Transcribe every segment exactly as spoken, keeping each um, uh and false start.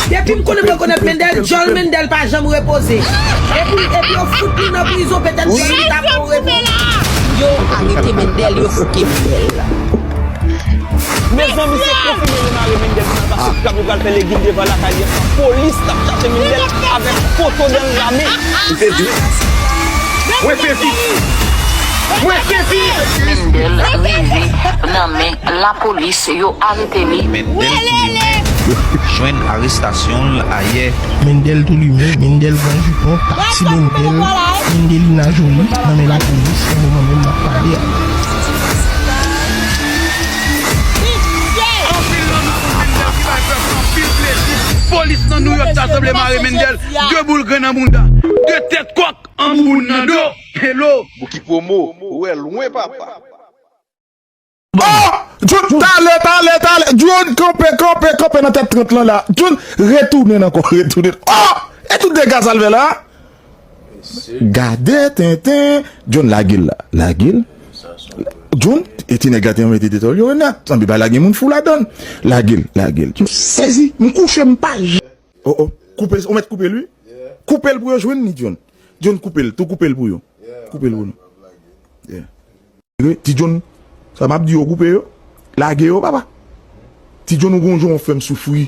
Depi m konnen m rekonèt Mendel, John Mendel pa janm repoze. Epi, epi yo fout li nan prizon, petèt John li ta pran repo. Yo arete Mendel, yo fouke Mendel. Mezanmi, se konfime yo mare Mendel nan baskèt kab, yo pral fè legim devan lakay li. Polis t ap chache Mendel avèk poto dan l lame. Mwen fè vi. Mwen fè vi. Mwen fè vi. Mendel rive nan men lapolis, yo arete li. Mendel touye. Jwenn arestasyon l ayè. Mendel tou limen, Mendel gran jipon, taksi Mendel, Mendelina Jolie, nan men lapolis, nan moman menm n ap pale a. Anpil nan nou konn Mendel ki bay pèp anpil plezi. Polis nan New York ta sanble mare Mendel, de boul grenn nan bounda, de tèt kòk an bouboun nan do. Hello. Bouki Pwomo, ou wè lwen papa. Oh! John, talè, talè, talè. John, kanpe, kanpe, kanpe nan tèt trant lan la. John, retounen ankò, retounen. Oh! E tout dega sa l fè la? Gade tenten. John, lage l la. Lage l. John, e ti nèg la te mete detòl yo nèt. Sanble pa lage moun fou ladan l. Lage l, lage l. John, sezi, m kouche, m pa j-, oh, oh. Koupe l, ou mèt koupe l, wi. Koupe l pou yo jwenn li, John. John, koupe l, tou koupe l pou yo. Koupe l pou nou. Yeah. Ti John, sa m ap di yo koupe yo, lage yo, papa. Ti John, ou gon jan w fè m soufri.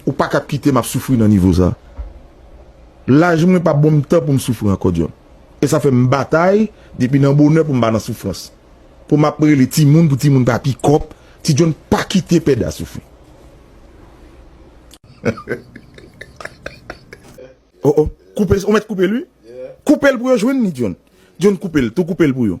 Ou pa ka kite m ap soufri nan nivo sa. Laj mwen pa ban m tan pou m soufri ankò, John. E sa fè m batay depi nan bonè pou m pa nan soufrans. Pou m ap rele timoun, pou timoun pa pikòp. Ti John, pa kite Pèda soufri. Oh, oh. Koupe l, ou mèt koupe l, wi. Koupe l pou yo jwenn li, John. John, koupe l, tou koupe l pou yo.